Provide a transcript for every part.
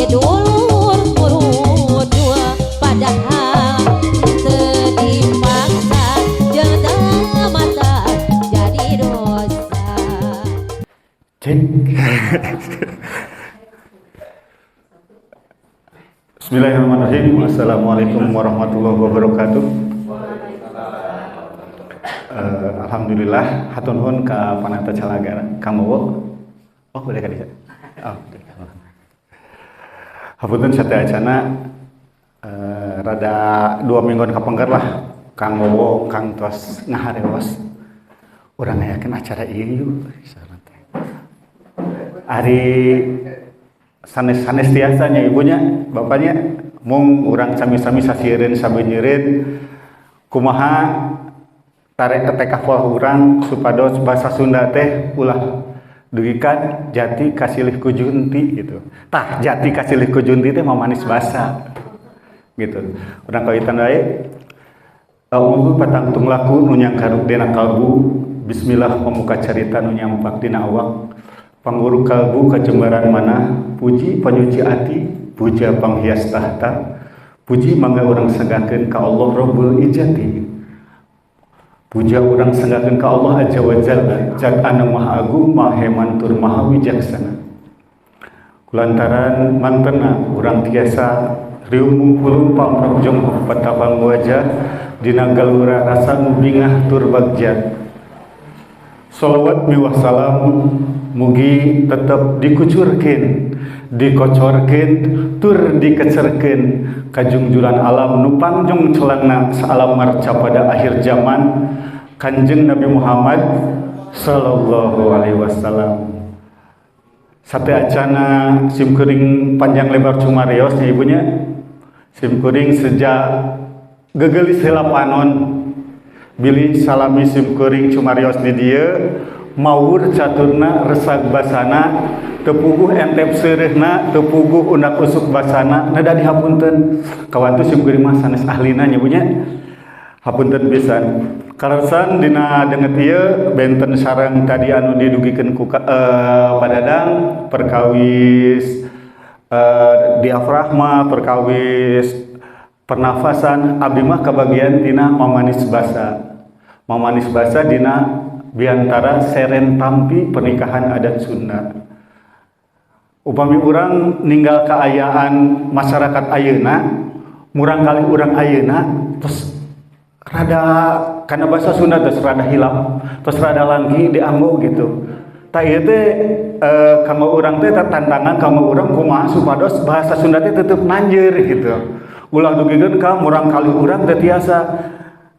Dulur urut dua, padahal teu dipaksa jeung teu mata jadi dosa. Cek. Bismillahirrahmanirrahim. Assalamualaikum warahmatullahi wabarakatuh. Alhamdulillah, hatur nuhun ka Panata Calagara. Kang Bowo. Oh, boleh ka dieu. Oh, oke. Hapunten sateuacana rada 2 mingguan kapengker lah Kang Bowo Kang tos ngaharewos. Urang ngayakeun acara ieu yuk. Saran teh. Ari sanes-sanes tiasa nya, ibunya, bapaknya, mung urang sami-sami sasiereun sabeunyereun kumaha tarek TK pola urang supados bahasa Sunda teh ulah dugikan jati kasilih ku junti gitu. Tah, jati kasilih ku junti teh mamanis basa gitu. Urang kawitan wae. A'udzu patangtung laku nu nyangkaruk dina kalbu. Bismillah, pamuka carita nu nyampak dina awak. Panguru kalbu kajembaran mana. Puji panyuci ati, puja panghias tahta. Puji mangga urang sanggakeun ka Allah Rabbul Izzati. Puja urang sanggakeun ka Allah Azza wa Jalla, zat anu maha agung, maha heman tur maha wijaksana. Kulantaran mantena urang tiasa riung mungkulung pamrok jongkok patapang wajah dina galura rasa nu bingah tur bagja. Salawat miwah salam mugi tetep dikucurkeun, dikocorkeun tur dikecerkeun kajungjuran alam nu pangjong celangna saalam marca pada akhir zaman, Kanjeng Nabi Muhammad sallallahu alaihi wasallam. Sateuacana simkuring panjang lebar cumarios nya, ibunya. Simkuring sejak gegelis heula panon bilih salami simkuring cumarios di dieu, maur caturna, resag basana, teu puguh entep seureuhna, teu puguh undak usuk basana. Nada dihapunten, kawantu simkuring mah sanes ahlina nya, ibunya, hapunten pisan. Kaleresan dina danget ieu benten sareng tadi anu didugikeun ku Padadang perkawis diafragma, perkawis pernafasan, abdi mah kabagian tina mamanis basa. Mamanis basa dina biantara seren tampi pernikahan adat Sunda. Upami urang ninggal keayaan masyarakat ayeuna, murang kali urang ayeuna terus rada karena bahasa Sunda terus rada hilap, terus rada langki dianggo gitu. Tah, ieu teh kanggo urang teh tantangan kanggo urang kumaha supados bahasa Sunda teh tetep nanjeur gitu. Ulah dugikeun ka murang kali urang teh tiasa,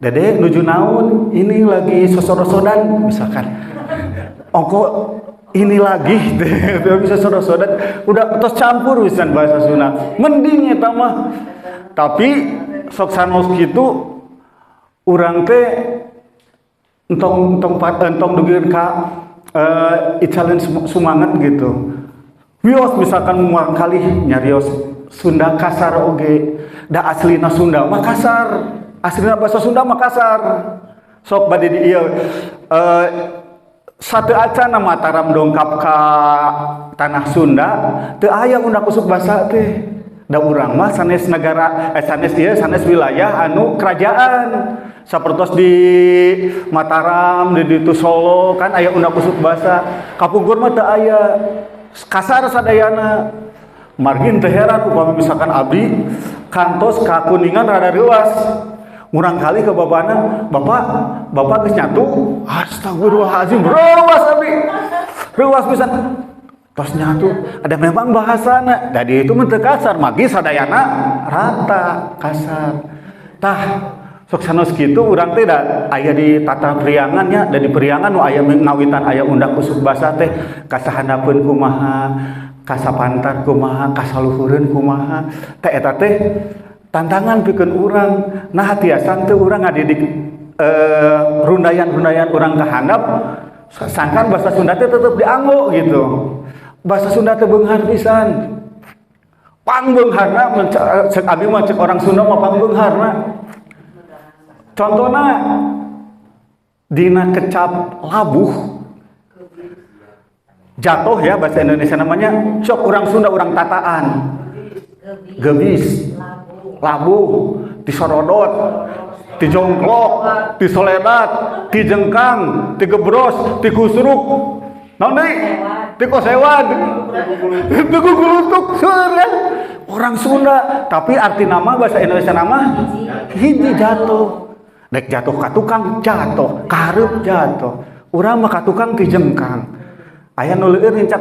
"Dede nuju naon?" "Ini lagi sosorosodan," misalkan. Ongko ini lagi bisa sosorosodan udah terus campur pisan bahasa Sunda. Mending eta mah. Tapi sok sanos kitu urang teh entong entong entong dugikeun ka icaleun sumanget gitu. Wios misalkan murang kali nyarios Sunda kasar oge, da aslina Sunda mah kasar. Aslina bahasa Sunda mah kasar. Sok bade di ieu sateuacana Mataram dongkap ka tanah Sunda teu aya undak usuk basa teh. Da urang mah sanes negara, sanes ieu, sanes wilayah anu kerajaan sapertos di Mataram, di ditu Solo kan aya undak usuk basa. Kapungkur mah teu aya, kasar sadayana. Margin teu heran upami misalkan abdi kantos ka Kuningan rada reuas, murang kali ke bapana, "Bapak, bapak geus nyatu?" Astagfirullahalazim, reuas abdi, reuas pisan. Tos nyatu, ada memang bahasana dari itu mah teu kasar, magi sadayana rata kasar. Tah, sok sanos kitu urang teh da aya di tata Priangan nya, da di Priangan nu aya ngawitan aya undak usuk basa teh kasahandapeun kumaha, kasapantar kumaha, kasaluhureun kumaha teh, eta teh tantangan pikeun urang. Nah, tiasa teu urang ngadidik rundayan-rundayan urang ka handap sangkan bahasa Sunda teh tetep dianggo gitu. Bahasa Sunda teh beunghar pisan, pangbeungharna. Cek abdi mah, cek orang Sunda mah pangbeungharna. Contohna dina kecap labuh, jatuh ya bahasa Indonesia namanya, sok orang Sunda orang tataan. Gebis, labuh, tisorodot, tijongklok, tisoledat, tijengkang, tigebros, tikusruk, naon deui? Tikosewan, tikugulutuk, seueur kan? Orang Sunda, tapi arti nama bahasa Indonesia nama hiji jatuh. Dek jatuh ka tukang jatuh, ka hareup jatuh. Urang mah ka tukang tijengkang. Aya nu leueur nincak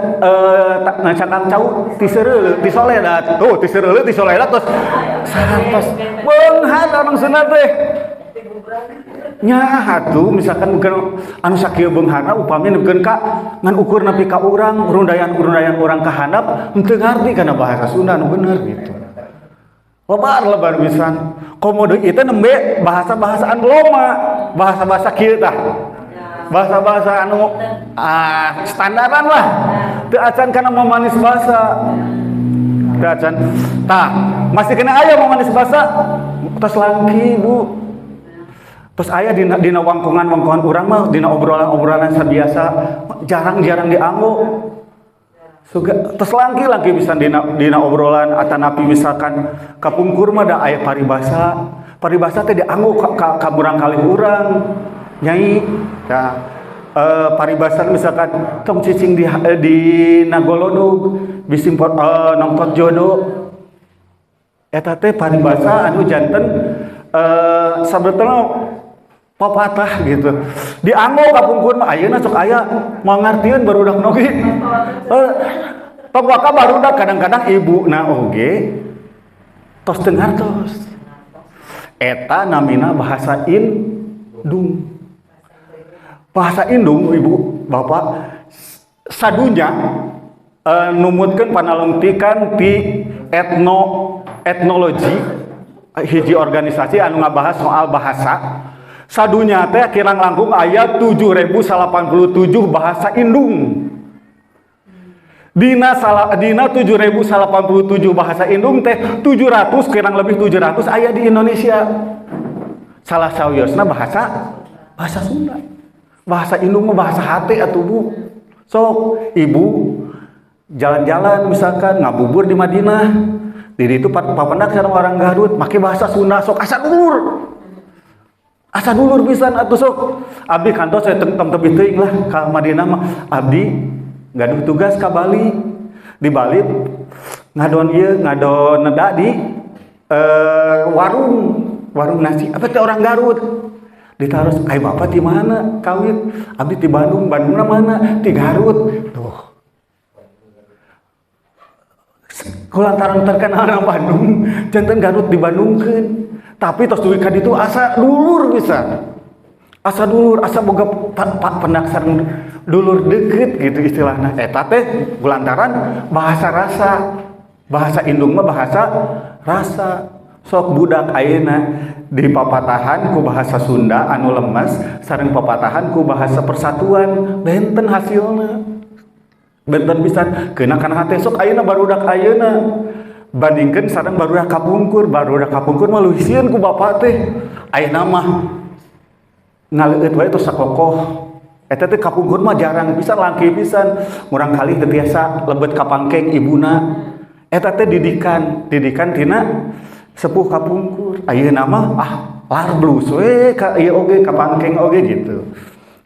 ngacakang cau tiseureuleu tisoledat. Tuh tiseureuleu tisoledat terus sarantos. Beunghar orang Sunda teh. Nya atuh misalkan bukan anu sakieu beungharna upami neupikeun ka ngan ukur nepi ka urang rundayan-rundayan urang ka handap henteu ngarti kana bahasa Sunda nu bener gitu. Lebar-lebar pisan. Komo deui ieu teh nembe bahasa-bahasa anu loma, bahasa-bahasa kieu tah. Bahasa-bahasa anu standaran lah. Teu acan kana mamanis bahasa. Teu acan. Tah, masih kena aya mamanis bahasa tos langki, Bu. Terus aya dina wangkongan-wangkongan urang mah dina obrolan-obrolan sabiasa jarang-jarang dianggo. Suga tos langki-langki bisa dina obrolan atanapi misalkan kapungkur mah da aya paribasa. Paribasa teh dianggo ka murangkalih urang. Nyai tah paribasa misalkan tong cicing di nagolodog bisi nongtot jodoh. Eta teh paribasa anu janten sabetulna papatah gitu. Dianggo kapungkur mah ayeuna sok aya moal ngartieun barudak oge. Tong waka barudak kadang-kadang ibuna oge tos teu ngartos. Eta namina bahasa indung. Bahasa indung ibu bapak sadunya numutkeun panalungtikan ti etnologi hiji organisasi anu ngabahas soal bahasa. Sadunya teh kirang langkung aya 7.087 bahasa indung. Dina 7.087 bahasa indung teh 700 kirang lebih 700 aya di Indonesia. Salah sawiosna bahasa Sunda. Bahasa indung mah bahasa hate atuh Bu. Sok ibu jalan-jalan misalkan ngabubur di Madinah. Di ditu papendak sareng orang Garut make bahasa Sunda sok asa dulur. Asa dulur pisan atuh sok. Abdi kantos saya tong tebih teuing lah ka Madinah mah. Abdi gaduh tugas ka Bali. Di Bali ngadon ieu ngadon neda di warung nasi. Apa teh orang Garut? Ditaros, "Ai bapak di mana kawin?" "Abdi di Bandung." "Bandungna mana?" "Di Garut." Tuh. Kulantaran terkenal orang Bandung, janten Garut dibandungkeun. Tapi tos dugi ka ditu asa dulur bisa. Asa dulur, asa boga pendak sareng dulur deket gitu istilahna. Eta teh kulantaran bahasa rasa. Bahasa indung mah bahasa rasa. Sok budak ayeuna dipapatahan ku bahasa Sunda anu lemes sareng papatahan ku bahasa persatuan, benten hasilna. Benten pisan keuna kana hate sok ayeuna barudak ayeuna bandingkeun sareng barudak kapungkur, barudak kapungkur mah leuwih sieun ku bapak teh. Ayeuna mah ngaleueut wae tos sakokoh. Eta teh kapungkur mah jarang pisan langki pisan, murang kali teu tiasa lebet ka pangkeng ibuna. Eta teh didikan, didikan tina sepuh kapungkur. Ayeuna mah larblus we ka ieu oge ka pangkeng oge gitu.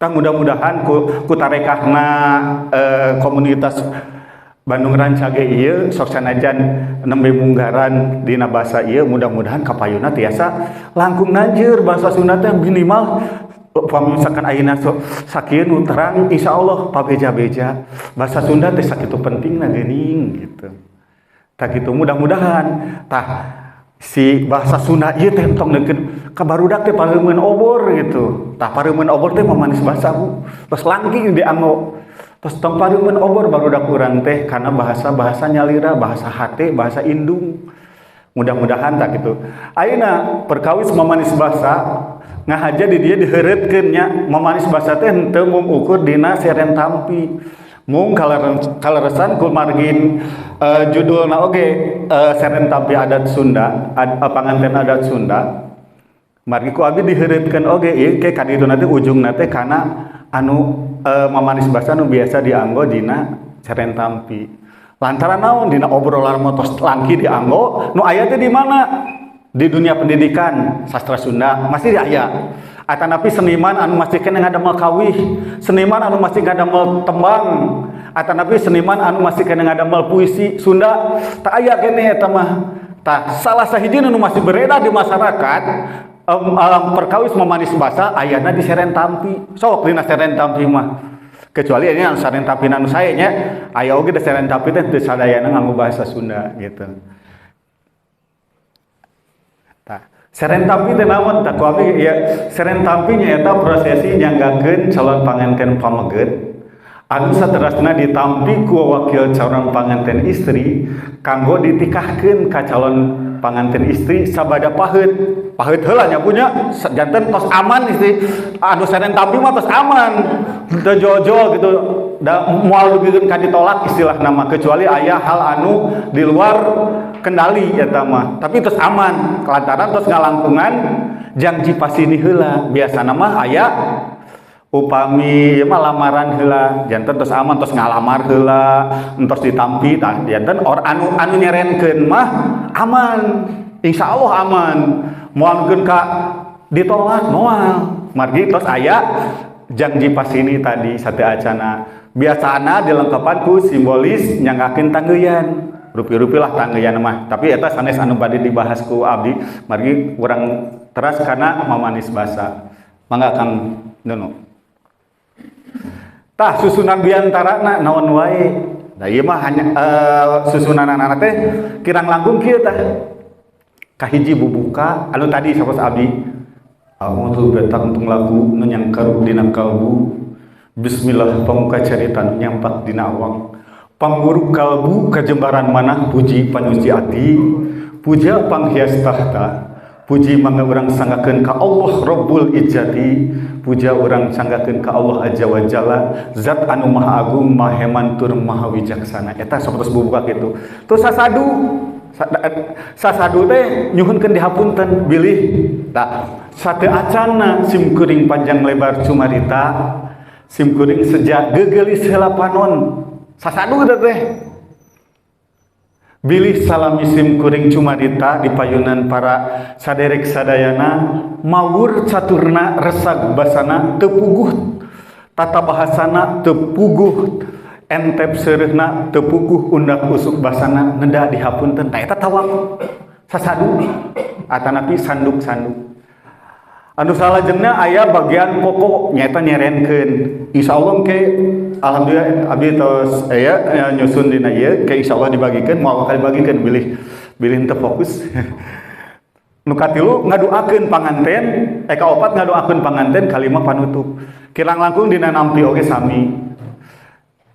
Tah mudah-mudahan ku tarekahna komunitas Bandung Rancage ieu sok sanajan nembe munggaran dina basa ieu mudah-mudahan kapayuna tiasa langkung nanjeur bahasa Sunda teh minimal upami misalkan ayeuna sok sakieu nu terang insyaallah pabeja-beja bahasa Sunda teh sakitu pentingna geuning gitu. Tah kitu mudah-mudahan tah si bahasa Sunda ieu teh tong neukeun ka barudak teh pareumeun obor gitu. Tah pareumeun obor teh mamanis basa Bu. Tos langki dianggo. Tos tong pareumeun obor barudak urang teh karena bahasa-bahasa nyalira, bahasa hate, bahasa indung. Mudah-mudahan tak gitu. Ayeuna perkawis mamanis basa ngahaja di dia diheureutkeun nya mamanis basa teh henteu mung ukur dina seren tampi. Mung kaleresan kumargin judulna oge seren tampi adat Sunda, panganten adat Sunda. Margi ku abdi diheureutkeun oge ieu ke ka ditu nanti ujungna teh kana anu mamanis basa nu biasa dianggo dina seren tampi. Lantaran naon, dina obrolan mah tos langki dianggo. Nu aya teh di mana? Di dunia pendidikan sastra Sunda masih aya, atanapi seniman anu masih keneh ngadamel kawih, seniman anu masih ngadamel tembang, atanapi seniman anu masih keneh ngadamel puisi Sunda. Tah, aya keneh eta mah. Tah, salah sahiji nu masih beredar di masyarakat perkawis memanis basa ayana di seren tampi. Sok dina seren tampi mah, kecuali ini anu seren tampi anu sae nya, aya oge di seren tampi teh teu sadayana nganggo bahasa Sunda gitu. Tah, seren tampi teh naon? Tah, ku abdi ya, seren tampi nyaeta prosesi nyanggakeun calon panganten pameget anu saterasna ditampi ku wakil calon panganten istri kanggo ditikahkeun ka calon panganten istri sabada paheut. Paheut heula nya punya, janten tos aman. Istri anu seren tampi mah tos aman, teu jol-jol gitu da, moal dugikeun ka ditolak istilah nama, kecuali aya hal anu di luar kendali eta mah. Tapi tos aman lantaran tos ngalangkungan janji pasini heula. Biasana mah aya upami ieu mah lamaran heula, janten tos aman, tos ngalamar heula, entos ditampi. Tah, janten or anu anu nyerenkeun mah aman, insyaallah aman, moal mungkin ka ditolak, moal, margi tos aya janji pasini tadi sateuacana. Biasana dilengkapan ku simbolis nyanggakeun tanggeuyan, rupi-rupi lah tanggeuyan mah. Tapi eta sanes anu bade dibahas ku abdi, margi urang teras karena mamanis basa. Mangga, Kang Nono. Tah, susunan biantarana naon wae? Nah, ieu mah hanya susunanana teh kirang langkung kieu tah. Kahiji, bubuka anu tadi sapertos abdi, A'udzu betang tung lagu nu nyangkarup dina kalbu. Bismillah, pamuka carita nu nyampak dina awang. Pangmuruk kalbu kajembaran manah, puji panyuci ati, puja panghias tahta. Puji mangga urang sanggakeun ka Allah Rabbul Izzati. Puja urang sanggakeun ka Allah Azza wa Jalla, zat anu maha agung, maha heman tur maha wijaksana. Eta sapertos bubuka kitu. Terus sasadu, sasadu teh nyuhunkeun dihapunten bilih tah sateuacanna sim kuring panjang lebar cumarita, sim kuring sejak gegeulis heula panon. Sasadu teh bilih salami sim kuring cumarita di payunan para saderek sadayana, mawur caturna, resag basana, teu puguh tata bahasana, teu puguh entep seureuhna, teu puguh undak usuk basana, neda dihapunten. Tah, eta tawak sasadu atanapi sanduk-sanduk. Anu salajengna aya bagian pokok, nyaeta nyerenkeun. Insyaallah ke alhamdulillah abdi tos aya nyusun dina ieu ke, insyaallah dibagikeun, moal bakal dibagikeun bilih bilih teu fokus. Nu katilu ngaduakeun panganten, kaopat ngaduakeun panganten, kalima panutup. Kirang langkung dina nampi oge sami.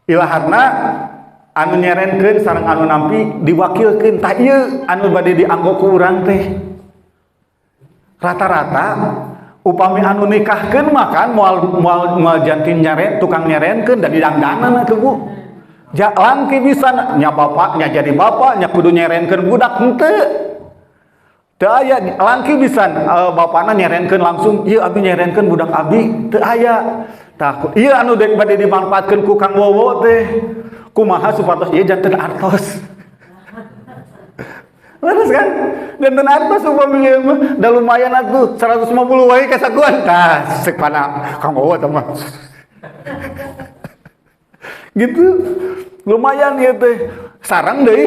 Ilaharna anu nyerenkeun sareng anu nampi diwakilkeun. Tah, ieu anu bade dianggo ku urang teh. Rata-rata upami anu nikahkeun mah kan moal moal moal jantin nyaren, tukang nyerenkeun dan didangdanan atuh, Bu. Ja langki bisa nya bapaknya jadi bapaknya kudu nyerenkeun budak henteu. Teu aya langki bisa bapakna nyerenkeun langsung, ieu abi nyerenkeun budak abi, teu aya. Tah, ieu anu dek bade dimanfaatkeun ku Kang Wowo teh. Kumaha supados ieu janten artos. Leres kan? Janten artos upami ieu mah, da lumayan atuh 150 wae kasakuan. Tah, sek pana Kang Wowo teh mah. Gitu. Lumayan ieu teh. Sareng deui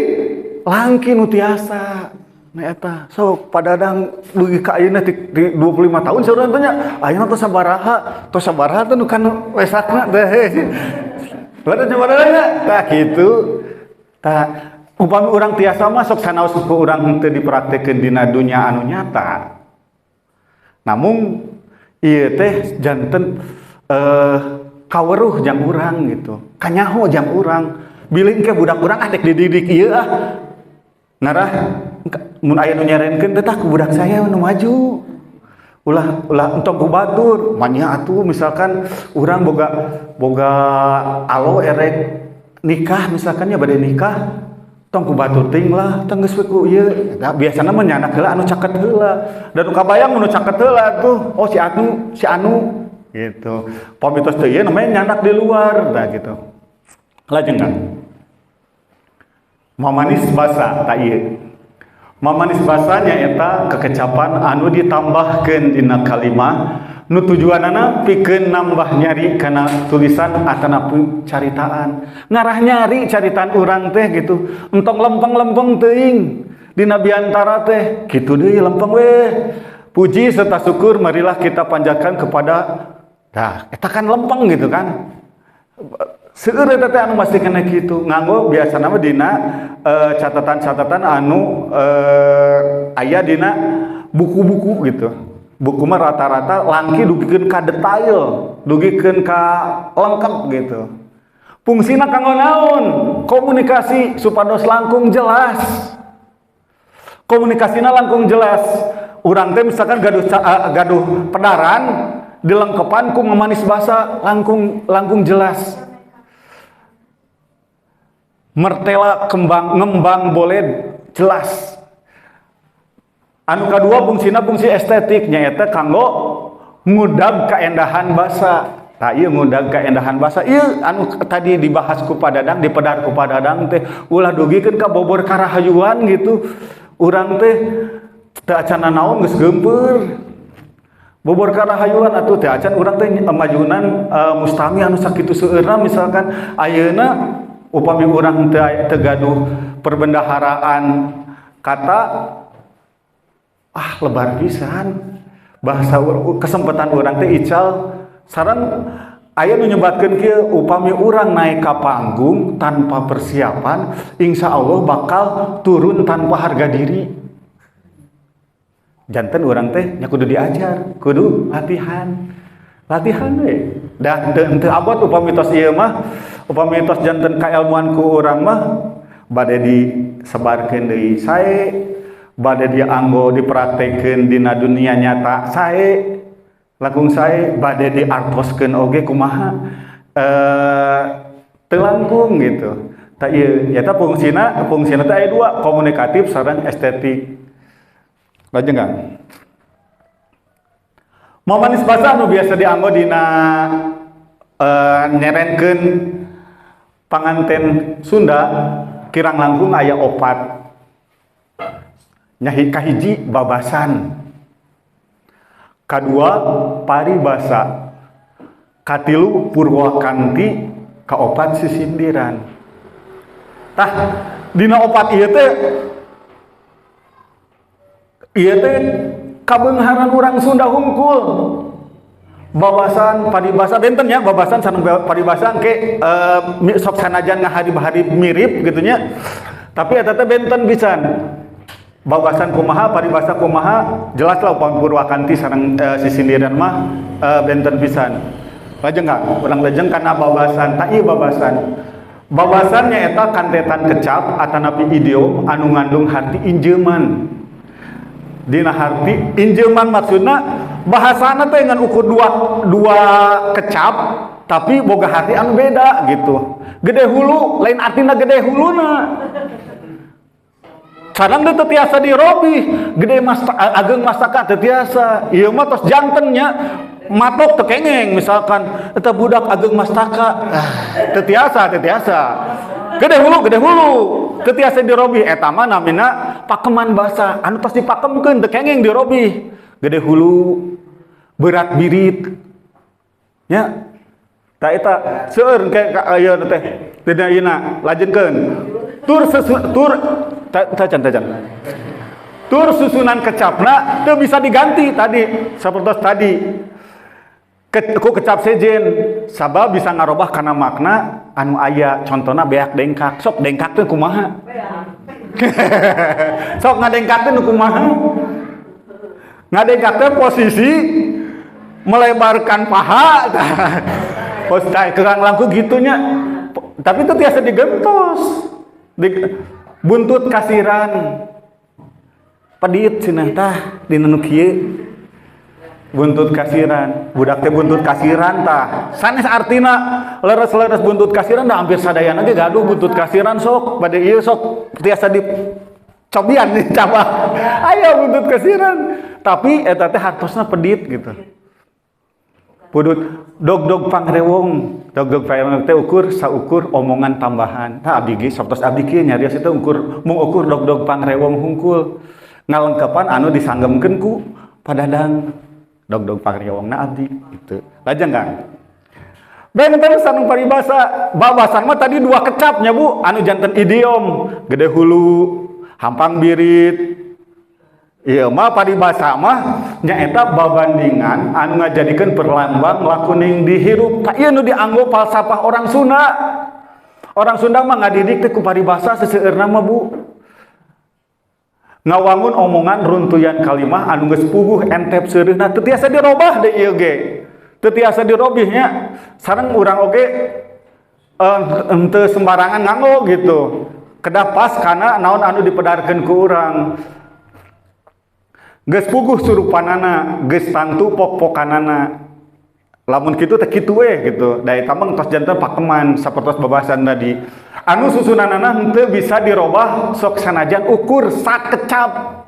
langki nu tiasa. Nah, eta sok padadang dugi ka ayeuna ti 25 tahun saurang teh nya. Ayeuna tos sabaraha? Tos sabaraha teh nu kan wesakna teh. Leres sabaraha nya? Tah, kitu. Tah, upami urang tiasa mah sok sanaos ku urang henteu dipraktekeun dina dunya anu nyata. Namun ieu teh janten kaweruh jang urang gitu. Kanyaho jang urang. Bilih engke budak urang, ah, dek dididik ieu ah. Ngarah mun aya nu nyerenkeun teh, tah, ku budak saya nu maju. Ulah ulah entong ku batur, manya atuh misalkan urang boga boga alo erek nikah misalkan nya, bade nikah, tong ku batur teuing lah, tong geus we ku ieu. Da biasana mah nyandak heula anu caket heula. Dan nu kabayang nu caket heula tuh, oh, si anu, si anu gitu. Pami tos teu ieu namanya nyandak di luar, tah gitu. Lajeng, Kang. Mamanis basa tah ieu. Mamanis basa nyaeta kekecapan anu ditambahkeun dina kalimah nu tujuanana pikeun nambah nyari kana tulisan atanapi caritaan. Ngarah nyari caritaan urang teh gitu. Entong lempeng-lempeng teuing dina biantara teh kitu deui lempeng we. Puji serta syukur marilah kita panjatkan kepada, tah eta kan lempeng gitu kan. Seueur eta teh anu masih kena kitu nganggo biasana mah dina catatan-catatan anu aya dina buku-buku gitu. Buku mah rata-rata langki dugikeun ka detail, dugikeun ka lengkap gitu. Fungsina kanggo naon? Komunikasi supados langkung jelas. Komunikasina langkung jelas. Urang teh misalkan gaduh pedaran dilengkepan ku mamanis basa langkung langkung jelas. Mertela kembang ngembang boleh jelas. Anu kadua fungsina fungsi estetik, nyaeta kanggo ngudag kaendahan basa. Tah ieu ngudag kaendahan basa ieu anu tadi dibahas ku Padadang, dipedar ku Padadang teh ulah dugikeun ka bobor karahayuan gitu. Urang teh teu acan naon geus geumpeur. Bobor karahayuan atuh teu acan urang teh majunan mustami anu sakitu seueurna. Misalkan ayeuna upami urang teu gaduh perbendaharaan kata, ah lebar pisan bahasa, kesempatan urang teh ical. Sareng aya nu nyebatkeun kieu, upami urang naik ka panggung tanpa persiapan, insya Allah bakal turun tanpa harga diri. Janten urang teh nya kudu diajar, kudu latihan latihan we dah teu teu abot. Upami tos ieu mah, upami tos janten kaelmuan ku urang mah, bade disebarkeun deui sae, bade dianggo dipraktekeun dina dunia nyata sae, langkung sae, bade diartoskeun oge kumaha teu langkung gitu. Tah ieu nyata fungsina, fungsina teh aya dua, komunikatif sareng estetik. Lajeng kan mamanis basa anu biasa dianggo dina nyerenkeun panganten Sunda kirang langkung aya opat. Nyahi kahiji babasan, kadua paribasa, katilu purwakanti, kaopat sisindiran. Tah dina opat ieu teh, ieu teh kabeungharan urang Sunda hungkul. Babasan, paribasa benten ya, babasan sareng paribasa engke sok sanajan ngahari-hari mirip gitu nya, tapi eta teh benten pisan. Babasan kumaha, paribasa kumaha, jelas lah. Upami purwakanti sareng sisindiran mah benten pisan. Lajeng nggak urang lajeng kana babasan. Tah ieu babasan, babasan nyaeta kantetan kecap atanapi idiom anu ngandung harti injeman. Dina harti injeman maksudna bahasana teh ngan ukur dua dua kecap tapi boga harti anu beda gitu. Gede hulu lain artina gede huluna. Kadang teu tiasa dirobih, gede masta, ageng mastaka teu tiasa. Ieu mah tos janten nya, matok teu kengeng. Misalkan eta budak ageng mastaka, ah, teu tiasa, teu tiasa. Gede hulu, gede hulu teu tiasa dirobih. Eta mah namina pakeman basa anu tos dipakemkeun, teu kengeng dirobih. Gede hulu, berat birit nya. Tah eta seueur ke ieu teh dina ieu lajengkeun tur sesu, tur tacan tacan tur susunan kecapna teu bisa diganti tadi sapertos tadi ku kecap sejen, sabab bisa ngarobah kana makna anu aya. Contohna beak dengkak. Sok dengkak teh kumaha? Sok ngadengkak teh nu kumaha? Ngadengkak teh posisi melebarkan paha. Posisi kurang langkung gitunya, tapi itu tiasa digentos di, buntut kasiran pedit cenah. Tah dina nu kieu buntut kasiran, budak teh buntut kasiran. Tah sanes artina leres-leres buntut kasiran dah hampir sadayana ge gaduh buntut kasiran. Sok bade ieu, sok tiasa di cobian nih, cabak aya buntut kasiran, tapi eta teh hartosna pedit gitu. Pudut dog-dog pangrewong, dog-dog pangrewong teh ukur saukur omongan tambahan. Tah abdi ge sapertos abdi kieu nyarios itu ukur mung ukur dog-dog pangrewong hungkul. Ngalengkepan anu disanggemkeun ku Padadang. Dog-dog pangrewongna abdi gitu. Lajeng Kang. Benten sareng paribasa, babasan mah tadi dua kecapnya Bu, anu janten idiom, gede hulu, hampang birit. Ieu mah paribasa mah nyaeta babandingan anu ngajadikeun perlambang lakuning dihirup. Tah ieu nu dianggo falsafah orang Sunda. Orang Sunda mah ngadidik teh ku paribasa seseueurna mah Bu. Ngawangun omongan runtuyan kalimah anu geus puguh entep seureuhna teu tiasa dirobah deui ieu ge. Teu tiasa dirobihnya. Sareng urang oge henteu sembarangan nganggo gitu. Kedah pas kana naon anu dipedarkeun ku urang. Geus puguh surupanana, geus tangtu pok-pokanana. Lamun kitu teh kitu we gitu. Da eta mah tos janten pakeman sapertos babasan tadi. Anu susunanana henteu bisa dirobah sok sanajan ukur sakecap.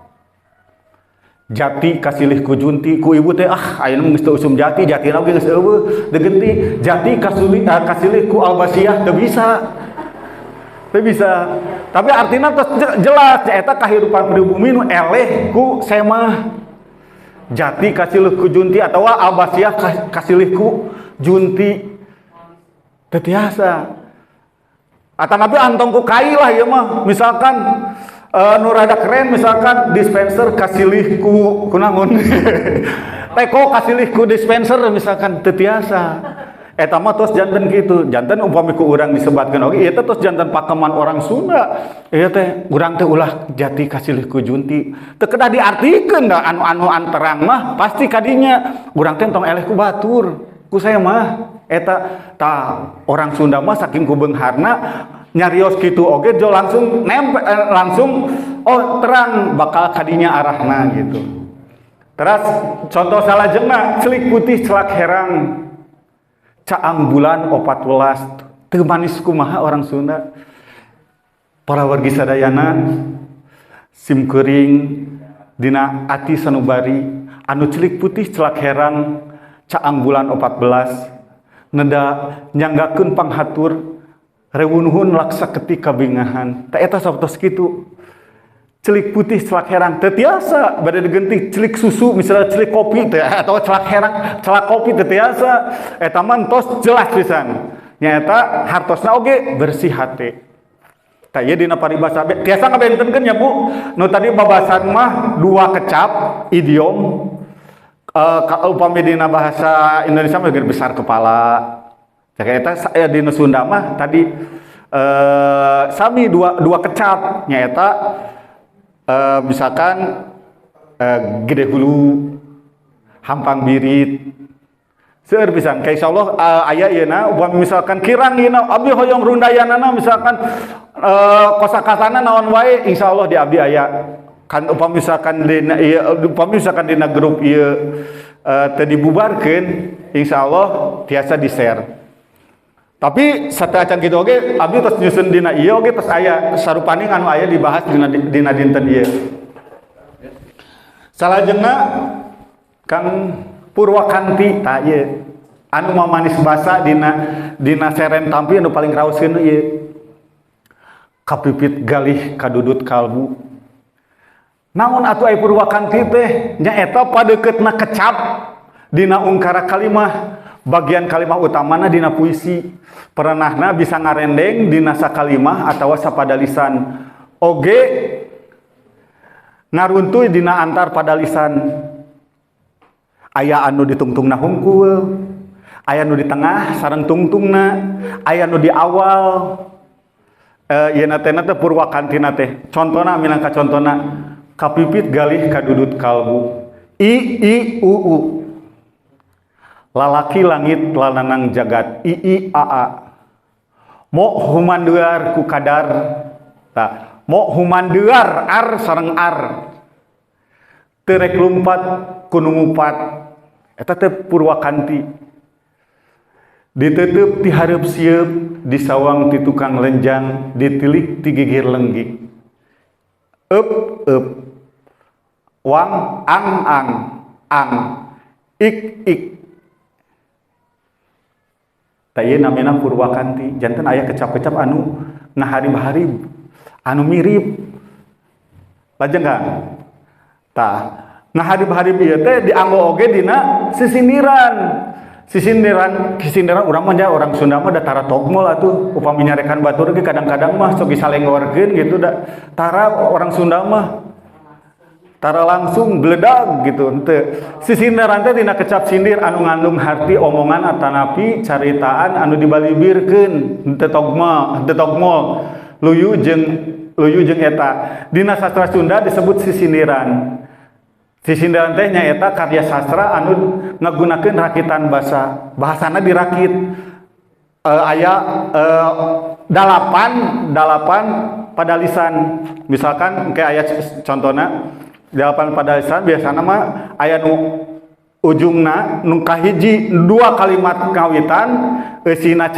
Jati kasilih ku junti ku ibu teh ah ayeuna mah geus teu usum jati, jatina oge geus eueuh deugenti. Jati kasilih ku albasiah teu bisa. Teu bisa. Tapi artinya tos jelas eta kahirupan pribumi nu eleh ku semah. Jati kasilih ku junti atawa albasiah kasilih ku junti. Teu tiasa. Atanapi antong ku kai lah ieu mah. Misalkan nu rada keren misalkan dispenser kasilih ku kunaon. Teko kasilih ku dispenser misalkan teu tiasa. Eta mah tos janten kitu. Janten upami ku urang disebatkeun oge ieu teh tos janten pakeman orang Sunda. Ieu teh urang teh ulah jati kasilih ku junti. Teu kedah diartikeun da anu-anu terang mah pasti kadinya urang teh tong eleh ku batur. Ku saya mah eta tah orang Sunda mah saking ku beungharna nyarios kitu oge jo langsung nempel, langsung oh terang bakal kadinya arahna gitu. Terus contoh salajengna celik putih celak herang caang bulan 14 teu manis kumaha orang Sunda. Para wargi sadayana sim kuring dina ati sanubari anu celik putih celak herang caang bulan 14 neda nyanggakeun panghatur rewunuhun laksa ketika bingahan. Ta eta sapertos kitu. Celik putih celak herang teu tiasa bade digenti celik susu misalnya celik kopi teh atau celak herang celak kopi teu tiasa. Eta mah tos jelas pisan. Nyaeta hartosna oge bersih hate. Tah ieu dina paribasa tiasa ngabentenkeun nya Bu. Nu tadi babasan mah dua kecap idiom. Upami dina bahasa Indonesia mah besar kepala. Cek eta dina Sunda mah tadi sami dua kecap nyaeta misalkan gede hulu, hampang birit. Seueur pisan. Ka insyaallah aya ieuna upami misalkan kirang ieuna abdi hoyong rundayanana misalkan kosakatana naon wae insyaallah di abdi aya. Kan upami misalkan dina ieu upami misalkan dina grup ieu teu dibubarkeun insyaallah tiasa di-share. Tapi sateuacan kitu oge abdi tos nyusun dina ieu oge tos aya sarupaning anu aya dibahas dina dinten ieu. Salajengna Kang Purwakanti tah ieu anu mamanis basa dina seren tampi anu paling raoskeun ieu. Kapipit galih kadudut kalbu. Naon atuh ai Purwakanti teh nyaeta padeuketna kecap dina ungkara kalimah. Bagian kalimah utamana dina puisi. Perenahna bisa ngarendeng dina sakalimah atawa sapadalisan. Oge ngaruntuy dina antar padalisan. Aya anu ditungtungna hungkul, aya anu di tengah sareng tungtungna, aya anu di awal. Ieu na teh na teh Purwakantina teh. Contona minangka contona kapipit galih kadudut kalbu. I I U U. Lalaki langit lananang jagat I I A A. Mo humandear ku kadar. Ta, mo humandear ar sareng ar. Teu rek lumpat ku nu ngupat. Eta teh Purwakanti. Diteuteup ti hareup sieup, disawang ti tukang lenjang, ditilik ti gigir lenggik. Eup eup. Wang ang ang ang. Ik ik. Tah ieu namina purwakanti. Janten aya kecap-kecap anu ngaharib-harib, anu mirip. Lajeng Kang. Tah, ngaharib-harib ieu teh dianggo oge dina sisindiran. Sisindiran urang mah orang Sunda mah da tara togmol atuh, upami nyarekan batur ge kadang-kadang mah sok disalengorkeun gitu da. Tara orang Sunda mah tara langsung bledag gitu henteu. Sisindiran teh dina kecap sindir anu ngandung harti omongan atanapi caritaan anu dibalibirkeun henteu togma, henteu togmol. Luyu jeung eta. Dina sastra Sunda disebut sisindiran. Sisindiran teh nyaeta karya sastra anu ngagunakeun rakitan basa. Bahasana dirakit. Aya dalapan padalisan. Misalkan engke aya contona dalapan padalisan biasana mah aya nu ujungna nu kahiji dua kalimat ngawitan eusina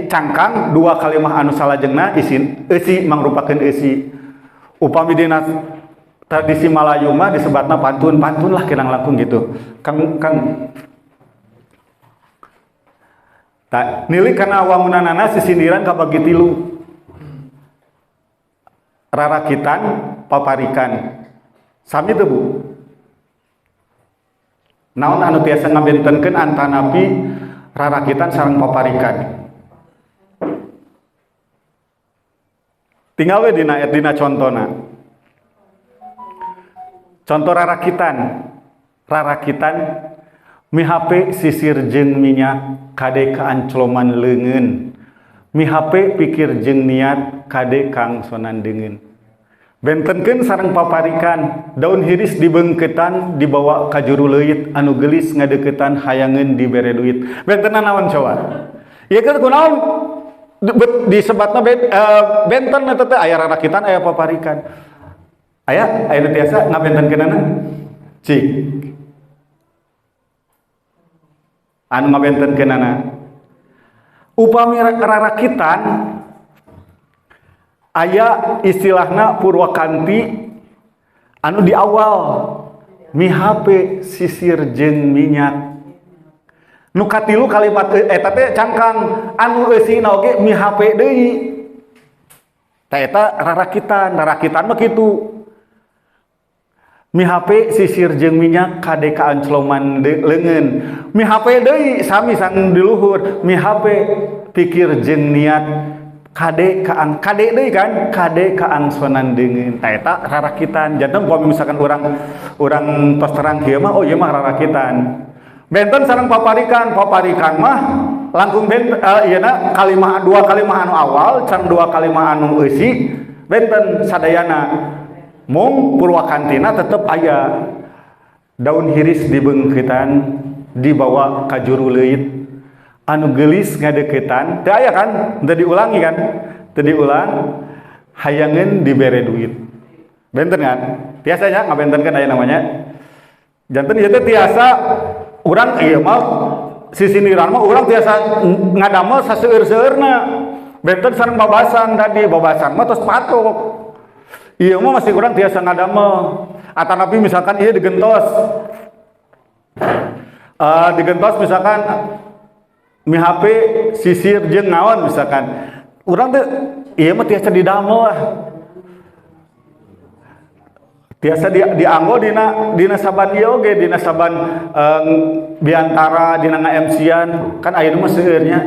cangkang dua kalimat anu salajengna isin eusi mangrupakeun eusi. Upami dina tradisi Malayu mah disebatna pantun-pantun lah kirang langkung gitu. Kang tak nilik kana wangunanana sisindiran kabagi tilu. Rarakitan, paparikan. Sami teu Bu? Naon anu tiasa ngabentenkeun antanapi rarakitan sareng paparikan? Tinggal we dina contona. Contoh rarakitan. Rarakitan mihape sisir jeung minyak kade kaancloman leungeun. Mihape pikir jeung niat kade kangsonan deungeun. Bentenkeun sareng paparikan, daun hiris dibeungkeutan dibawa ka juru leuit anu geulis ngadeuketan hayangeun dibere duit. Bentenna naon coba? Ieu kan kunaon disebatna benten eta teh aya rarakitan aya paparikan. Aya nu tiasa ngabentenkeunana? Cik. Anu ngabentenkeunana. Upami rarakitan aya istilahna purwakanti anu di awal mihape sisir jeung minyak. Nu katilu kalimat eta teh cangkang anu eusina oge mihape deui. Tah eta rarakitan, rarakitan mah kitu. Mihape sisir jeung minyak kade kaancloman leungeun. Mihape deui sami sang di luhur, mihape pikir jeung niat kade kaang kade deui kan, kade kaangsonan deungeun. Tah eta rarakitan. Janten upami misalkan urang tos terang kieu mah oh ieu mah rarakitan. Benten sareng paparikan, paparikan mah langkung ieu na kalimah dua kalimah anu awal sareng dua kalimah anu eusi benten sadayana. Mung purwakantina tetep aya. Daun hiris dibeungkeutan dibawa ka juru leuit anu geulis ngadeuketan teu aya kan, teu diulangi kan, teu diulang hayangeun dibere duit. Benten kan? Tiasa nya ngabentenkeun aya namanya. Janten ieu teh tiasa urang ieu mah sisindiran mah urang tiasa ngadamel saseueur-seueurna. Benten sareng babasan tadi, babasan mah tos patok. Ieu mah masih kurang tiasa ngadamel. Atanapi misalkan ieu digentos. Digentos misalkan mihape sisir jeung naon misalkan. Urang teh ieu mah tiasa didamel lah. Tiasa dianggo dina saban ieu oge, dina saban biantara dina nga-MC-an kan ayeuna mah seueur nya.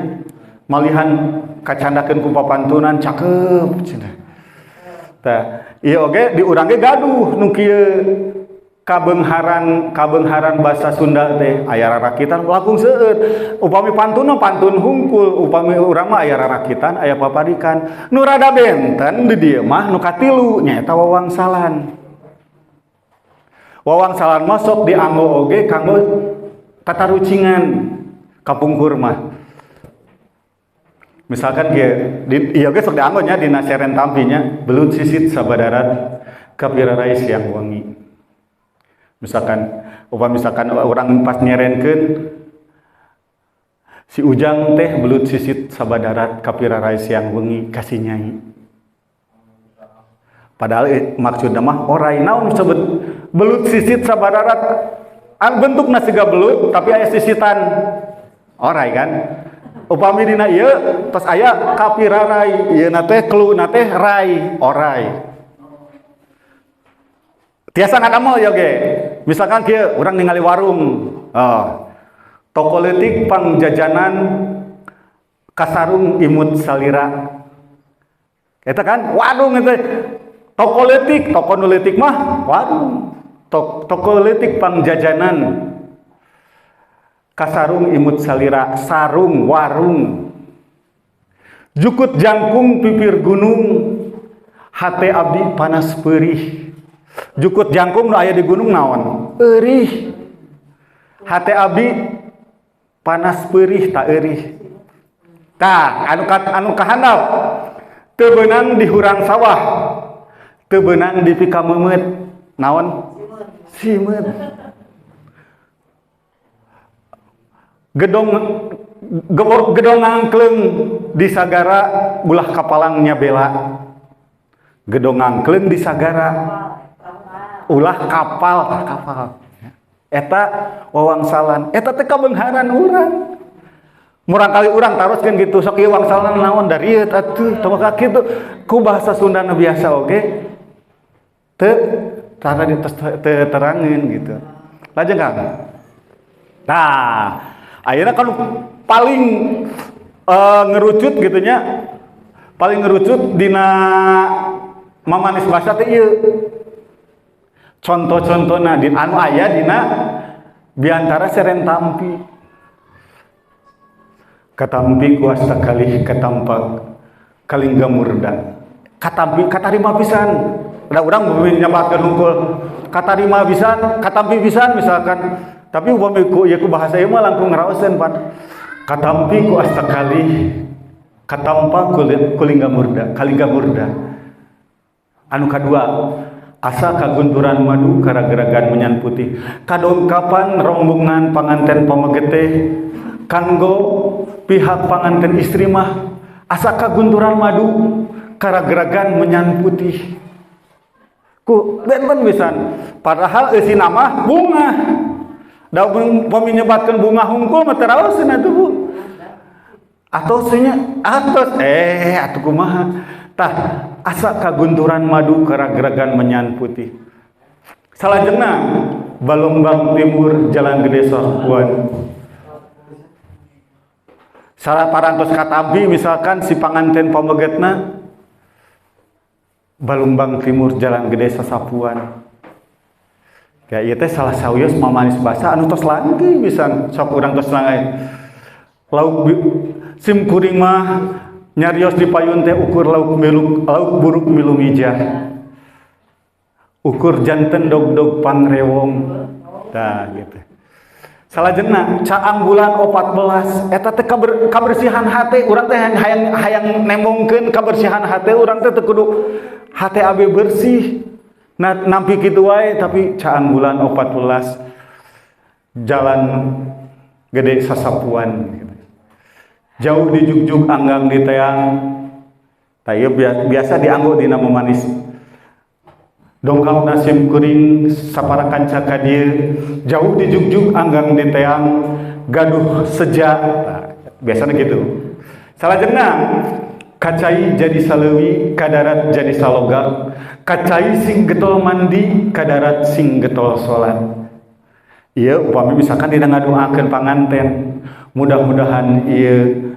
Malihan kacandakeun ku papantunan cakep cenah. Tah, ieu oge di urang ge gaduh nu kieu kabeungharan basa Sunda teh aya rarakitan langkung seueur. Upami pantun mah pantun hungkul, upami urang mah aya rarakitan, aya paparikan. Nu rada benten di dieu mah nu katilu nyaeta wawangsalan. Wawangsalan mah sok dianggo oge kanggo tatarucingan kapungkur mah. Misalkan kieu, ieu ge sok dianggo nya dina seren tampinya belut sisit sabadarat kapirarai siang wangi. Misalkan upami misalkan orang pas nyerenkeun si Ujang teh belut sisit sabadarat kapirarai siang wengi kasih nyai. Padahal maksudna mah orai naon disebut belut sisit sabadarat an bentukna siga belut tapi aya sisitan orai kan. Upami dina ieu tos aya kapirarai, ieu na teh klu na teh rai, orai. Tiasa ngadamel ya ge. Misalkan kieu urang ningali warung. Oh. Toko leutik pangjajanan kasarung imut salira. Eta kan warung eta. Toko leutik, toko nu leutik mah warung. Toko leutik pangjajanan kasarung imut salira, sarung warung. Jukut jangkung pipir gunung, hate abdi panas perih. Jukut jangkung nu aya di gunung naon? Eurih. Hate abdi panas perih tak eurih. Tah, anu kahandap teu beunang di hurang sawah, teu beunang di pikameumeut. Naon? Simeut. Gedong gedong angkleng di sagara ulah kapalang nyabela. Gedong angkleng di sagara ulah kapal kapal. Eta wawangsalan, eta teh kabeungharan urang. Murang kali urang taroskeun gitu, sok ieu wangsalan naon dari ieu atuh, tong ka kitu. Ku bahasa Sunda nu biasa oge teu tara teu terangeun gitu. Lajeng Kang. Nah, akhirnya kan paling ngerucut gitu nya, paling ngerucut dina mamanis bahasa teh ieu. Contoh-contohna di anu aya dina biantara seren tampi. Katampi kuasta kalih katampak kalingga murda. Katampi katarima pisan. Da urang nyebatkeun hungkul. Katarima pisan, katampi pisan misalkan. Tapi upami ku ieu ku bahasa ieu mah langkung ngaraoseun pan. Katampi ku asta kalih katampa kulingga murda, kalingga murda. Anu kadua, asa kagunturan madu karageragan menyan putih. Kadongkapan rombongan panganten pamegeteh kanggo pihak panganten istri mah asa kagunturan madu karageragan menyan putih. Ku benten pisan. Padahal eusina mah bunga. Da upami nyebatkeun bunga hungkul mah teu raoseun atuh Bu. Atos nya, atos atuh kumaha. Tah asa kagunturan madu karageragan menyan putih. Salajengna Balombang Timur Jalan Gede Sapuan. Salah parantos katampi misalkan si panganten pamegetna Balumbang Timur Jalan Gede Sasapuan. Ya ieu teh salah sawios mamanis basa anu tos langgeng pisan sok urang tos langgeng. Lauk sim kuring mah nyarios di payun teh ukur lauk milu, lauk buruk milu mijah. Ukur janten dog-dog pangrewong. Tah gitu. Salajengna caang bulan 14 eta teh kabersihan hate urang teh hayang nembongkeun kabersihan hate urang teh teu kudu hate abe bersih. Nah, nampi kitu wae tapi caang bulan 14 jalan gede sasapuan gitu. Jauh di jugjug anggang di teang. Tah ieu biasa dianggo dina memanis. Dongkap nasim kuring sapara kanca ka dieu, jauh di jugjug anggang di teang gaduh seja. Nah, biasanya gitu. Salajengna kacai jadi saleuwi, kadarat jadi salogak. Kacai sing getol mandi, kadarat sing getol salat. Ieu upami misalkan dina ngadoakeun panganten, mudah-mudahan ieu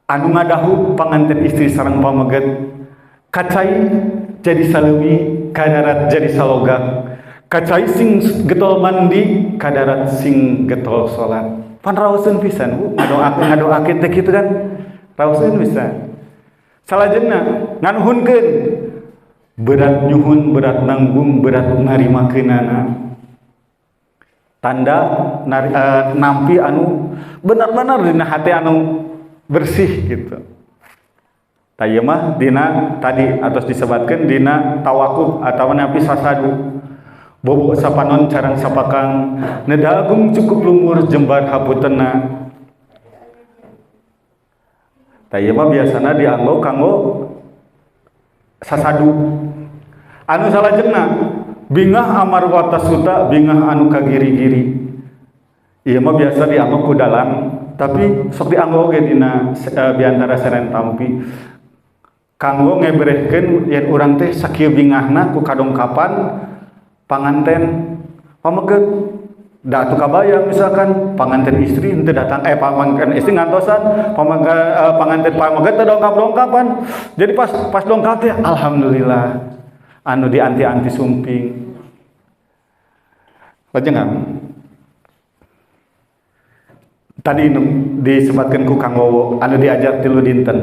anu ngadahu panganten istri sareng pameget kacai jadi saleuwi, kadarat jadi salogak. Kacai sing getol mandi, kadarat sing getol salat. Pan raoseun pisan Bu, ngadoakeun teh kitu kan. Raoseun pisan. Salajengna nganuhunkeun berat nyuhun, berat nanggung, berat narimakeunana. Tanda nampi anu benar-benar dina hate anu bersih gitu. Tah ieu mah dina tadi atos disebatkeun dina tawakuf atawa nampi sasadu. Bobo sapanon carang sapakang nedagung cukup lumur jembar haputenna. Tah ieu mah biasana dianggo kanggo sasadu. Anu salajengna bingah amarwata suta bingah anu kagiri-giri. Ieu mah biasa dianggo ku dalang Tapi sok dianggo oge dina biantara seren tampi kanggo ngeberehkeun yen urang teh sakieu bingahna ku kadongkapan panganten pameget. Da atuh kabayang misalkan panganten istri henteu datang, panganten istri ngantosan, panganten pameget teh dongkap-dongkapan. Jadi pas dongkap teh alhamdulillah anu dianti-anti sumping. Lajeng tadi disebutkan ku Kang Wowo anu diajar 3 dinten.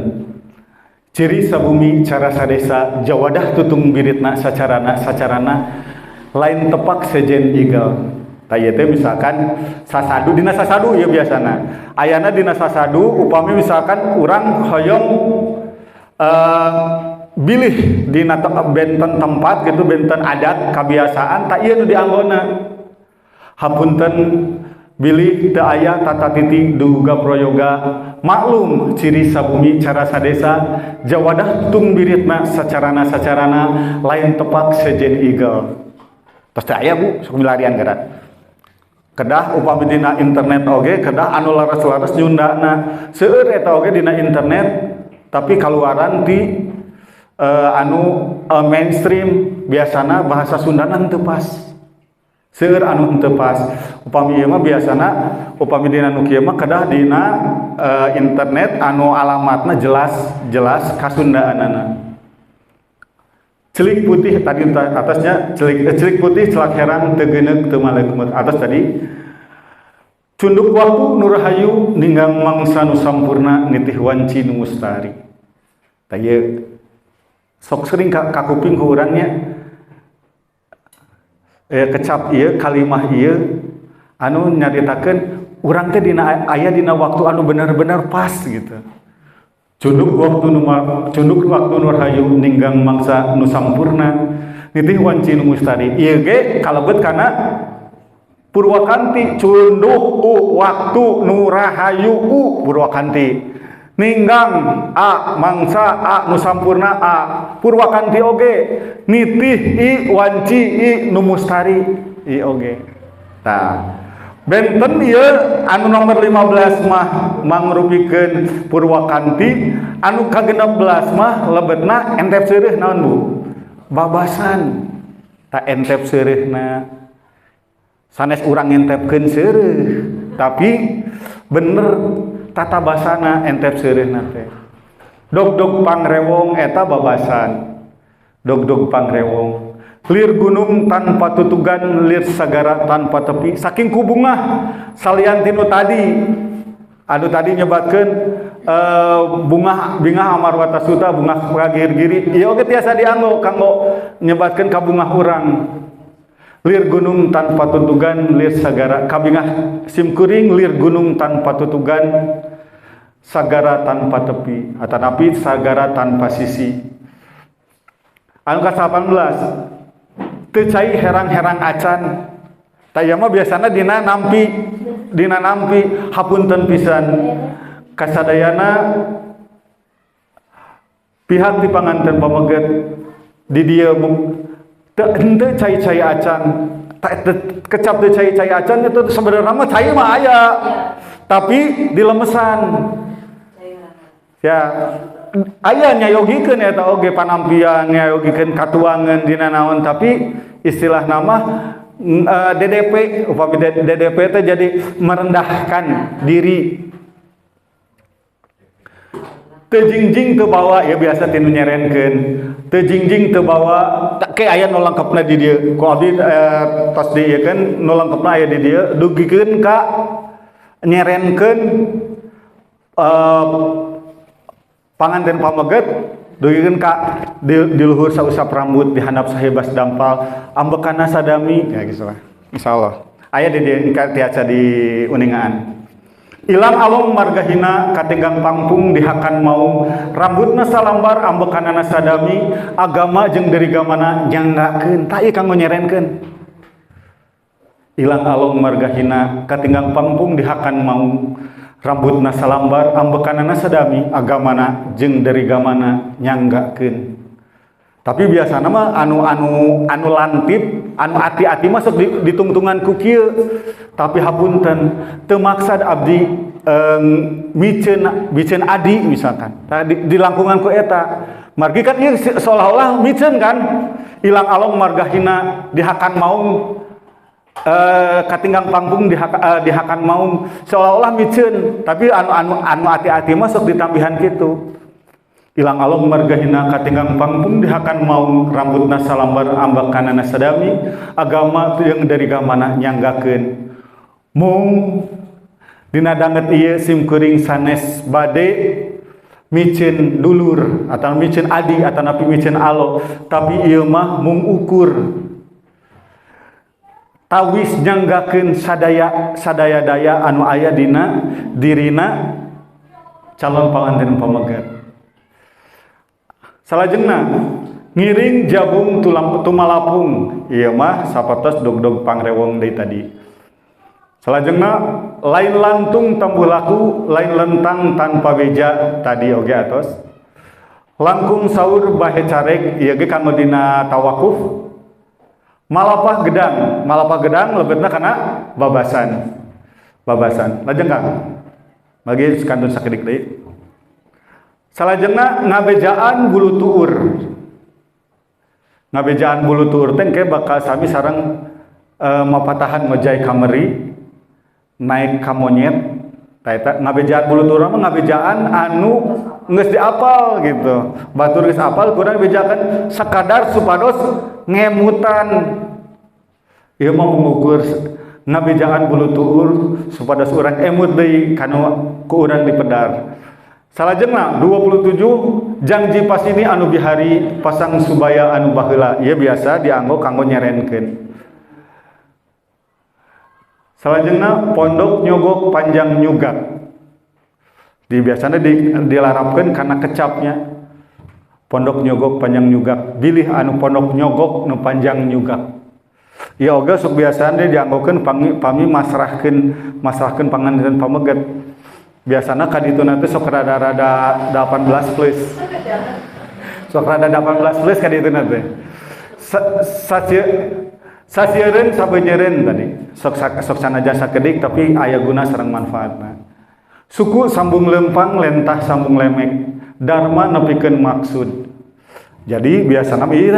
Ciri sabumi cara sadesa jawadah tutung biritna sacarana sacarana lain tepak sejen igel. Tah ieu teh misalkan sasadu dina sasadu ieu biasana. Ayana dina sasadu upami misalkan urang hoyong bilih dina benten tempat gitu, benten adat kebiasaan tah ieu nu dianggona. Hapunten bilih teu aya tata titi duga prayoga maklum ciri sabumi cara sadesa jawadah tung biritna sacarana sacarana lain tepak sejen igel. Tos teu aya Bu sok milarian geura. Kedah upami dina internet oge kedah anu laras-laras nyundana seueur eta oge dina internet tapi kaluaran ti anu mainstream biasana bahasa Sundana henteu pas. Seueur anu henteu pas. Upami ieu mah biasana upami dina nu kieu mah kedah dina internet anu alamatna jelas jelas kasundaanana. Celik putih tadi atasnya celik putih celak herang teu geuneuk teu maleukeut atas tadi. Cunduk waktu nu rahayu ninggang mangsa nu sampurna nitih wanci nu mustari. Tah ieu sok sering kakuping ku urang nya. Kecap ieu kalimah ieu anu nyaritakeun urang teh dina aya dina waktu anu bener-bener pas gitu. Cunduk waktu nu cunduk waktu nu rahayu ninggang mangsa nu sampurna nitih wanci nu mustari. Ieu ge kalebet kana Purwakanti cunduk u waktu nu rahayu u Purwakanti ninggang a mangsa a nu sampurna a Purwakanti oge nitih i wanci i nu mustari i oge. Tah benten ieu anu nomor 15 mah mangrupikeun Purwakanti, anu ka-16 mah lebetna entep seureuh naon Bu? Babasan. Ta entep seureuhna sanes urang ngentepkeun seureuh, tapi bener tata basana entep seureuhna teh. Dog-dog pangrewong eta babasan. Dog-dog pangrewong. Lir gunung tanpa tutugan, lir sagara tanpa tepi. Saking kubungah salian tinu tadi. Anu tadi nyebatkeun bungah bingah amarwata suta bungah kagir-giri. Ieu oge tiasa dianggo kanggo nyebatkeun ka bungah urang. Lir gunung tanpa tutugan, lir sagara kabingah simkuring lir gunung tanpa tutugan, sagara tanpa tepi, atanapi sagara tanpa sisi. Anu ka-18 teu cai herang-herang acan. Tah ieu mah biasana dina nampi hapunten pisan. Kasadayana pihak di panganten pameget di dieu henteu cai-cai acan. Kecap teu cai-cai acan itu sebenarnya mah cai mah aya. Tapi dilemesan. Ya, aya nyayogikeun eta oge panampian, nyayogikeun katuangan dina naon, tapi istilah nama DDP, upami DDP teh jadi merendahkan diri. Teu jingjing teu bawa, ya biasa tinu nyerenkeun. Teu jingjing teu bawa, ke aya nu lengkapna di dieu. Ku abdi tos di ieu kan nu lengkapna aya di dieu, dugikeun ka nyerenkeun panganten pameget dugikeun ka di luhur sausap rambut di handap sahebas dampal ambekana sadami ya gitu lah. Insyaallah aya di dieu tiasa di uningaan. Ilang along margahina katinggang pangpung dihakan mau rambutna salambar ambekanana sadami agama jeung derigamana nyanggakeun ta ieu kanggo nyerenkeun. Ilang along margahina katinggang pangpung dihakan mau rambutna salambar ambekanana sadami agamana jeung derigamana nyanggakeun. Tapi biasana mah anu lantip anu ati-ati masuk ditungtungan ku kieu. Tapi hapunten teu maksad abdi miceun miceun adi misalkan. Tah di langkungan ku eta. Margi kan ieu seolah-olah miceun kan, ilang along marga hina dihakan maung, katinggang pangpung dihakan maung, seolah-olah miceun, tapi anu anu anu ati-ati mah sok ditambihan kitu. Ilang along marga hina katinggang pangpung dihakan maung, rambutna salambar ambakanana sadami, agama yang dari gamana nyanggakeun. Mung dina danget ieu sim kuring sanes bade miceun dulur atau miceun adi atau napi miceun alo, tapi ieu mah mung ukur tawis nyanggakeun sadaya sadaya daya anu aya dina dirina calon panganten pamegat. Salajengna ngiring jabung tulang tumalapung, ieu mah sapertos dog-dog pangrewong deui tadi. Salajengna lain lantung tambuh laku, lain lentang tanpa beja, tadi oge atos. Langkung saur bahe carek, ieu ge kanggo dina tawakuf. Malapah gedang, malapah gedang lebetna kana babasan. Babasan. Lajeng, Kang. Bagi kantun sakedik deui. Salajengna ngabejaan bulu tuur. Ngabejaan bulu tuur teh engke bakal sami sareng mapatahan ngojay kameri naik ka monyet. Tah, eta ngabejaan bulu tuur mah ngabejaan anu geus diapal gitu. Batur geus apal kurang bejakan sakadar supados ngemutan. Ieu mah mengukur ngabejaan bulu tuur supados urang emut deui kanu ku urang dipedar. Salajengna 27, jangji pasini anu bihari pasang subaya anu baheula. Ieu biasa dianggo kanggo nyerenkeun. Salajengna pondok nyogok panjang nyugak. Di biasanya dilarapkeun karena kecapnya. Pondok nyogok panjang nyugak. Bilih anu pondok nyogok nu panjang nyugak. Ieu oge sok biasana dianggokeun pami masrahkeun masrahkeun panganten pameget. Biasana ka dituna teh sok rada-rada 18 plus. Sok rada 18 plus ka dituna teh. Sasieureun sabeunyereun tadi. Sok sok sanajan sakedik tapi aya guna sareng manfaatna. Suku sambung lempang lentah sambung lemek. Dharma nepikeun maksud. Jadi biasana ieu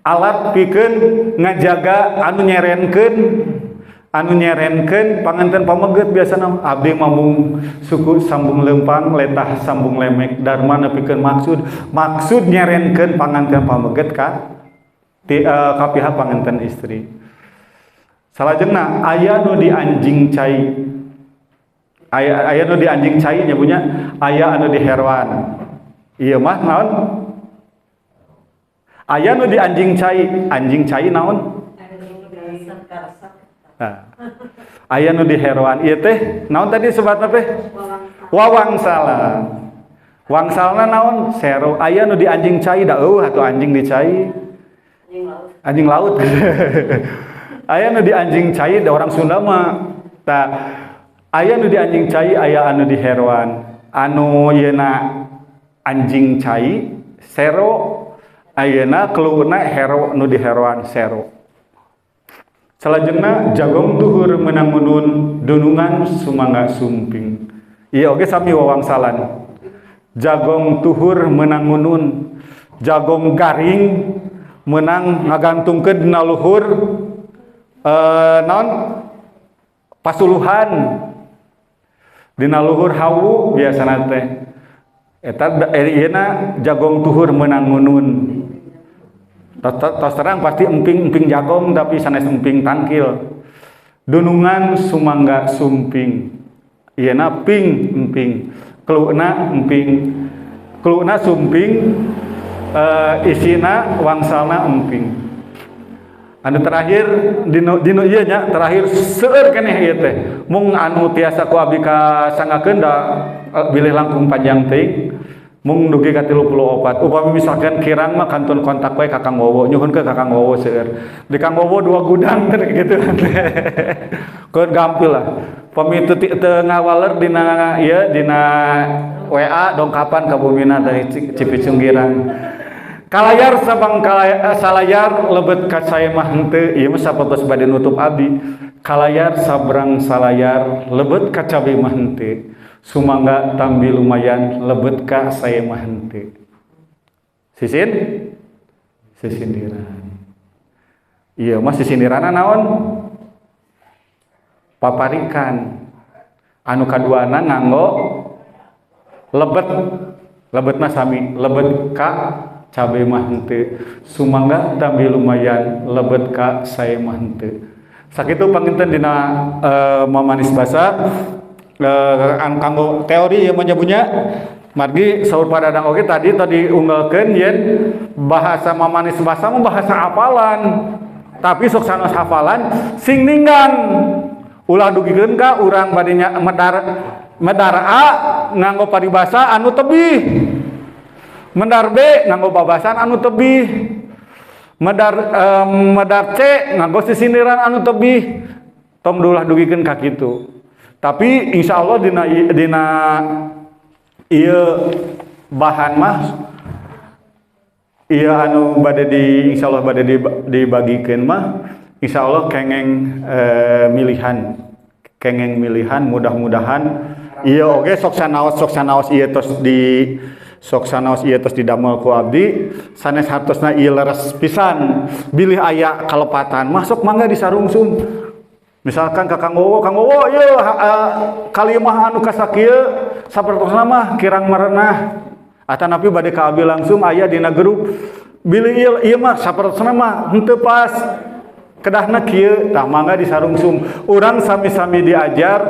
alat pikeun ngajaga anu nyerenkeun panganten pameget. Biasana abdi mamung suku sambung lempang letah sambung lemek, dharma nepikeun maksud, maksud nyerenkeun panganten pameget ka pihak panganten istri. Salajengna aya nu di anjing cai, aya aya nu di anjing cai nyabunya, aya anu di heroan. Ieu mah naon? Aya nu di anjing cai, anjing cai naon? Nah. Aya nu di heroan ieu teh naon tadi sebatna teh? Wawangsalan. Wangsalna naon? Sero. Aya nu di anjing cai, da eueuh atuh anjing di cai. Anjing laut. Aya nu di anjing cai, da orang Sunda mah. Tah, aya nu di anjing cai, aya anu di heroan. Anu yeuna anjing cai sero, ayeuna keluna hero, nu di heroan sero. Salajengna jagong tuhur menang munun dunungan sumangga sumping. Iya oge sami wawangsalan. Jagong tuhur menang munun, jagong garing menang ngagantungkeun dina luhur naon, pasuluhan, dina luhur hawu biasana teh. Eta ieu jagong tuhur menang munun. Tos terang pasti emping-emping jagong, tapi sanes emping tangkil. Dunungan sumangga sumping. Ieu ping emping. Keluna emping. Keluna sumping, isina wangsalna emping. Anu terakhir dinu dinu ieu nya, terakhir seueur keneh ieu teh. Mung anu tiasa ku abdi kasanggakeun da bilih langkung panjang teuing. Mung dugi ka 34. Upami misalkan kirang mah kantun kontak we ka Kang Wowo, nyuhunkeun ka Kang Wowo seueur. Di Kang Wowo dua gudang teh gitu. Keun gampil lah. Pami teu teu ngawaler dina ieu, dina WA, dongkapan ka bumina dari Cipicung Girang. Kalayar sabang kalayar, salayar lebet ka sae mah henteu, ieu mah sapertos bade nutup abdi. Kalayar sabrang salayar lebet ka cabe mah henteu, sumangga tambi lumayan lebet ka sae mah henteu. Sisin sisindiran. Ieu mah sisindiranna naon? Paparikan. Anu kaduana nganggo lebet, lebetna sami lebet ka cabe mah henteu, sumangga tambi lumayan lebet ka sae mah henteu. Sakitu panginten dina mamanis basa anu kanggo teori ieu mah nyabunya. Margi saur Padadang oge tadi unggalkeun yen bahasa mamanis basa mah bahasa hafalan, tapi sok sanos hafalan sing ninggang ulah dugikeun ka urang bade medar medar A nganggo paribasa anu tebih, medar B nganggo babasan anu tebih, medar medar C nganggo sisindiran anu tebih. Tong ulah dugikeun ka kitu. Tapi insyaallah dina ieu bahan mah ieu anu bade di insyaallah bade dibagikeun mah insyaallah kengeng milihan, kengeng milihan, mudah-mudahan ieu oge sok sanaos ieu tos di sok sanaos ieu tos didamel ku abdi sanes hartosna ieu leres pisan, bilih aya kalepatan masuk mangga disarungsum. Misalkan ka Kang Wowo, Kang Wowo ieu kalimah anu kasakieu sapertosna mah kirang merenah, atanapi bade ka abdi langsung aya dina grup bilih ieu ieu mah sapertosna mah henteu pas kedahna kieu, tah mangga disarungsum. Urang sami-sami diajar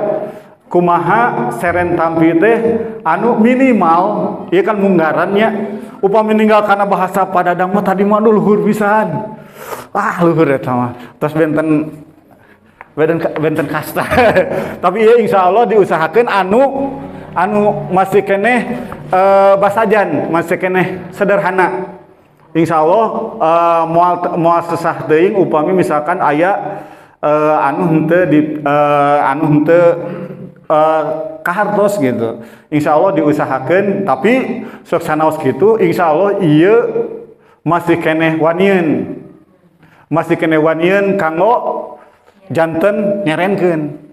kumaha seren tampi teh anu minimal ieu kan munggarannya upami ninggal kana bahasa Padadang mah tadi mah luhur pisan, ah luhur eta mah tos benten benten kasta. Tapi ieu insyaallah diusahakeun anu masih keneh basajan, masih keneh sederhana. Insyaallah moal sesah teuing upami misalkan aya anu henteu di anu henteu kahartos gitu. Insyaallah diusahakeun, tapi sok sanaos kitu insyaallah ieu masih keneh wanieun. Masih keneh wanieun kanggo janten nyerenkeun.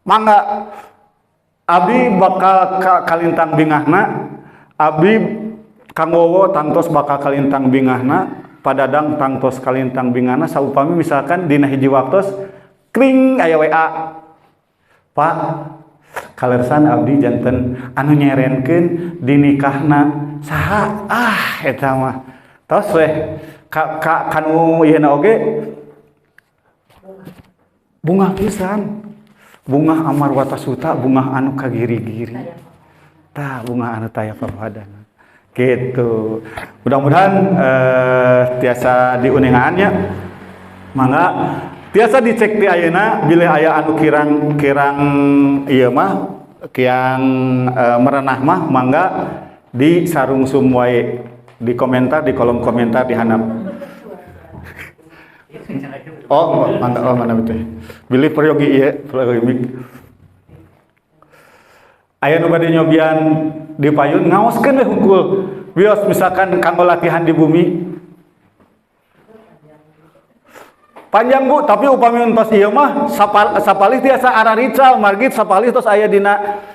Mangga abdi bakal kalintang bingahna, abdi Kang Wowo tangtos bakal kalintang bingahna, Padadang tangtos kalintang bingahna saupami misalkan dina hiji waktos kring aya WA. Pak, kalersan abdi janten anu nyerenkeun di nikahna saha? Ah eta mah tos weh ka kanu ieu oge bungah pisan, bungah amar watasuta, bungah anu kagiri-giri, tah bungah anu taya papadana gitu. Mudah-mudahan tiasa diuningaan nya, mangga tiasa dicek di ayeuna bilih aya anu kirang ieu mah kirang merenah mah mangga di sarungsum wae di komentar, di kolom komentar di handap. Oh, mangga, oh mana teh. Bilih peryogi ieu, peryogi. Aya nu bade nyobian di payun ngaoskeun we hungkul. Bios misalkan kanggo latihan di bumi. Panjang Bu, tapi upami entos ieu mah sapalih tiasa ararical margi sapalih tos aya dina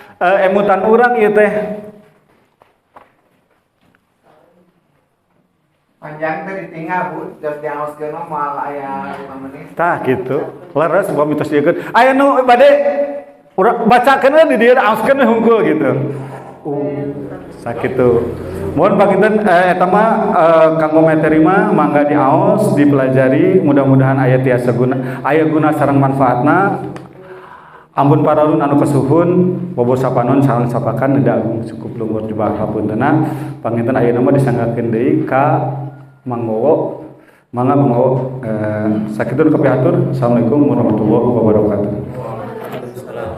emutan urang ieu teh. Panjang teh ditinggal Bu, terus diaoskeun mah moal aya 5 menit. Tah kitu. Leres upami tos ieu. Aya nu bade urang bacakeun we di dieu aoskeun we hungkul gitu. Sakitu. Mohon panginten eta mah kanggo materi mah mangga diaos, dipelajari, mudah-mudahan aya tiasa guna, aya guna sareng manfaatna. Ampun paralun anu kasuhun, bobo sapanon sareng sapakan neda agung cukup luhur jebah hapuntena. Panginten ayeuna mah disanggakeun deui ka Mang Wowo. Mangga Mang Wowo, sakitu nu kapihatur. Assalamualaikum warahmatullahi wabarakatuh. Waalaikumsalam.